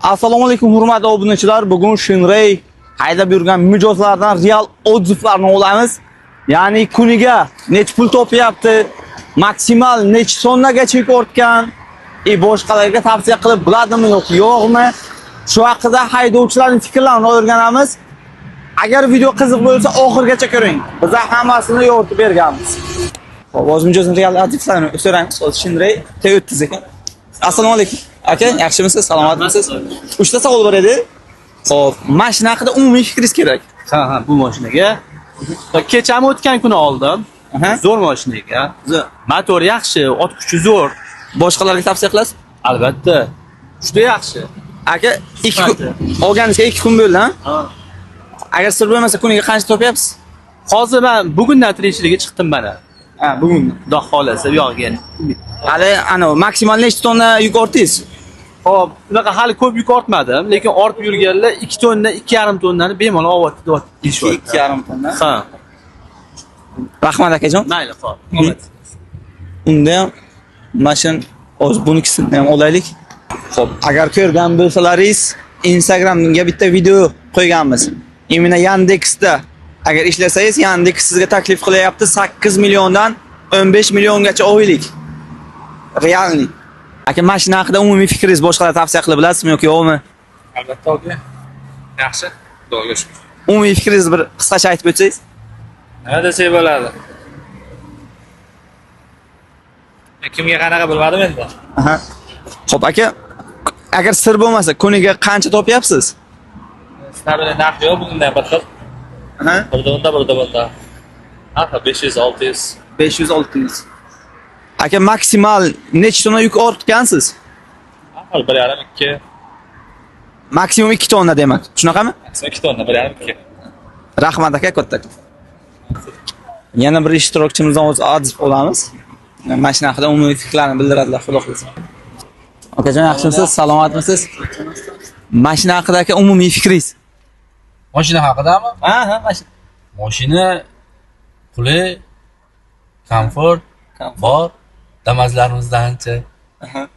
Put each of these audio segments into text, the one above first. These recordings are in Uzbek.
Assalomu alaykum hurmatli obunachilar. Bugun Shinray haydab yurgan mijozlardan real отзывlarni olamiz. Ya'ni kuniga necha pul topyapti, maksimal necha tonnagacha yuk ortgan, boshqalarga tavsiya qilib bo'ladimi yoki yo'qmi? Shu haqida haydovchilarning fikrlarini o'rganamiz. Agar video qiziq bo'lsa, oxirigacha ko'ring. Biz hammasini yoritib berganmiz. Xo'p, hozir mijozning real отзывlarini so'raymiz. Hozir Shinray T30 ekan. Assalomu alaykum. Aka, yaxshimisiz? Salomatmisiz? Uchta savol bor edi. Xo'p, mashina haqida umumiy fikringiz kerak. Ha, bu mashinaga. Kecham o'tgan kuni oldim. Aha. Zo'r mashina ekan. Motor yaxshi, ot kuchi zo'r. Boshqalarga tavsiya qilasiz? Albatta. Juda yaxshi. Aka, 2 kun olganingizga 2 kun bo'ldi, ha? Ha. Agar sir bo'lmasa kuniga qancha topyapsiz? Hozir men bugundan tirikchilikka chiqdim mana. Ha, bugun. Xudo xolasa bu yog'iga. Hali ana maksimal necha tonna yuk ortdingiz? Xo'p, unaqa hali ko'p yuk ortmadim, lekin ortib yurganlar 2 tonna, 2,5 tonnani bemalol olyapti deyishyapti. 2,5 tonna. Ha. Rahmat akajon. Mayli, xo'p. Omad. Unda ham mashina hozir bunikisini ham olaylik. Xo'p, agar ko'rgan bo'lsalaringiz Instagramga bitta video qo'yganmiz. Imенно Yandexda agar ishlasangiz Yandex sizga taklif qilyapti 8 milliondan 15 milliongacha oylik. Realniy. Aka, mashina haqida umumiy fikringiz, boshqalar tavsiya qilib bilasizmi yoki yo'qmi? Albatta aka. Yaxshi. Xudoga shukur. Umumiy fikringizni bir qisqacha aytib o'tsangiz. Nima desak bo'ladi? Kimga qanaqa bilmadim endi. Aha. Xo'p, aka, agar sir bo'lmasa kuniga qancha topyapsiz? Stabil narx yo'q bugundan bir xil. Aha. Birda unda, birda bunda. Narxi 500, 600. 500-600. Aka, maksimal necha tonna yuk ortgansiz? Har xil 1,5, 2. Maksimum 2 tonna demak. Shunaqami? 2 tonna, 1,5, 2. Rahmat aka, kattakon. Yana bir ishtirokchimizdan o'z отзыв olamiz. Mashina haqida umumiy fikrlarini bildiradilar, xudo xohlasa. Akajon, yaxshimisiz? Salomatmisiz? Mashina haqida aka umumiy fikringiz? Mashina haqidami? Ha, mashina. Mashina qulay, komfort bor. Damazlarimizda ancha. Aha.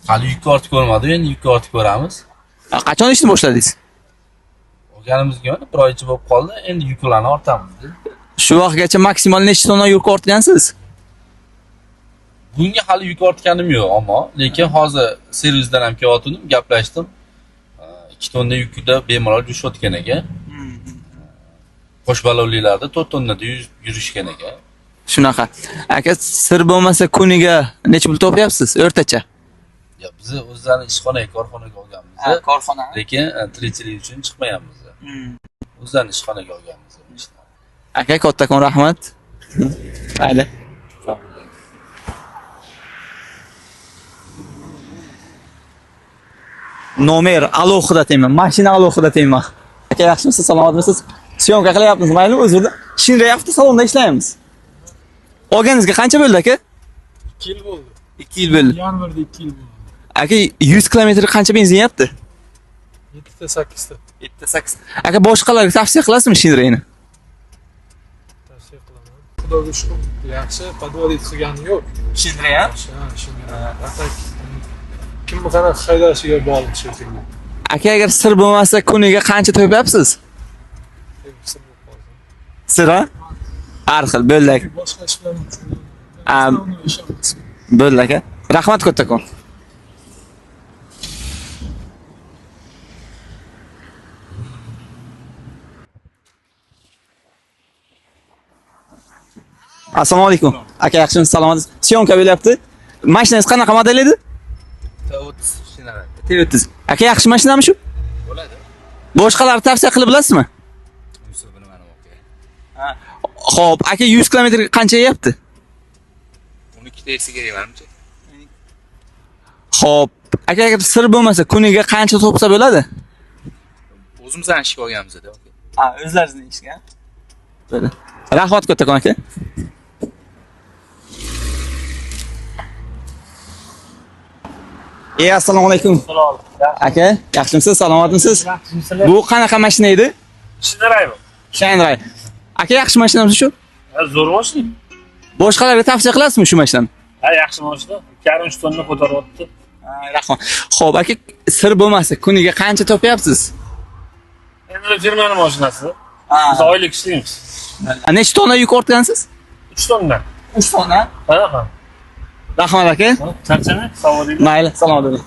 Hali yukka ortib ko'rmadik, endi yukka ortib ko'ramiz. Qachon ishni boshladingiz? Olganimizga mana bir oycha bo'lib qoldi, endi yuklarni ortamiz. Shu vaqtgacha maksimal necha tonna yuk ortgansiz? Bunga hali yuk ortganim yo'q, ammo lekin hozir servisdan ham kelyotgandim, gaplashdim. 2 tonna yukida bemalol yurishayotgan ekan. Qo'shbalovlilarda 4 tonnada yurishgan ekan. Shunaqa. Aka, sir bo'lmasa kuniga necha pul topyapsiz o'rtacha? Ya bizni o'zlarini ishxonaga, korxonaga olganmiz. Korxona. Lekin tirikchilik uchun chiqmayapmiz. O'zlarini ishxonaga olganmiz. Aka, kattakon rahmat. Mayli. Nomer alohida tema, mashina alohida tema. Aka, yaxshimisiz, salomatmisiz? Syomka qilyapmiz, maylimi? Uzrda. Shinray avtosalonda ishlaymiz. Olganingizga qancha bo'ldi aka? 2 yil bo'ldi. 2 yil bo'ldi. Yanvarda 2 yil bo'ldi. Aka, 100 kilometr qancha benzin yeyapti? 7 ta 8 ta 7-8. Aka, boshqalarga tavsiya qilasizmi Shinrayni? tavsiya qilaman. Xudoga shukur, yaxshi, podvodit qilgani yo'q. Shinray ha? Ha, shunga. A так kimni qanaqa haydashiga bog'liq shekilli. Aka, agar sir bo'lmasa kuniga qancha topyapsiz? Sir bo'lib qolsin. Sir ha? Har xil bo'ldi aka. Boshqa ish bilan Am. shug'ullanmayman. Ish emas. Bo'ldi aka. Rahmat kattakon. Assalomu alaykum. Aka, yaxshimisiz, salomatsiz? Syomka bo'lyapti. Mashinangiz qanaqa model edi? T30 Shinray. T30. Aka, yaxshi mashinami shu? Bo'ladi. Boshqalarga tavsiya qilib bilasizmi? Unisi bilmadim aka. Xo'p, aka 100 kilometr qancha yeyapti? 12 ta esi kerak manimcha. Xo'p, aka agar sir bo'lmasa kuniga qancha topsa bo'ladi? O'zimizdan ishga olganmiz aka. Ha, o'zlaringizning ishga. Bo'ladi. Rahmat kattakon aka. Ey, assalomu alaykum. Aka, yaxshimisiz, salomatmisiz? Bu qanaqa mashina edi? Shinray bu. Shinray. Aka, yaxshi mashinami shu? Zo'r mashina. Boshqalarga tavsiya qilasizmi shu mashinani? Ha, yaxshi mashina. 2,5 tonna ko'taryapti. Rahmat. Xo'p, aka, sir bo'lmasa, kuniga qancha topyapsiz? Endi firmani mashinasi. Biz oylik ishlaymiz. Necha tonna yuk ortgansiz? 3 tonna. 3 tonna. Ha, ha. Rahmat aka. Charchamang, sog' bo'ling. Mayli, salomat bo'ling.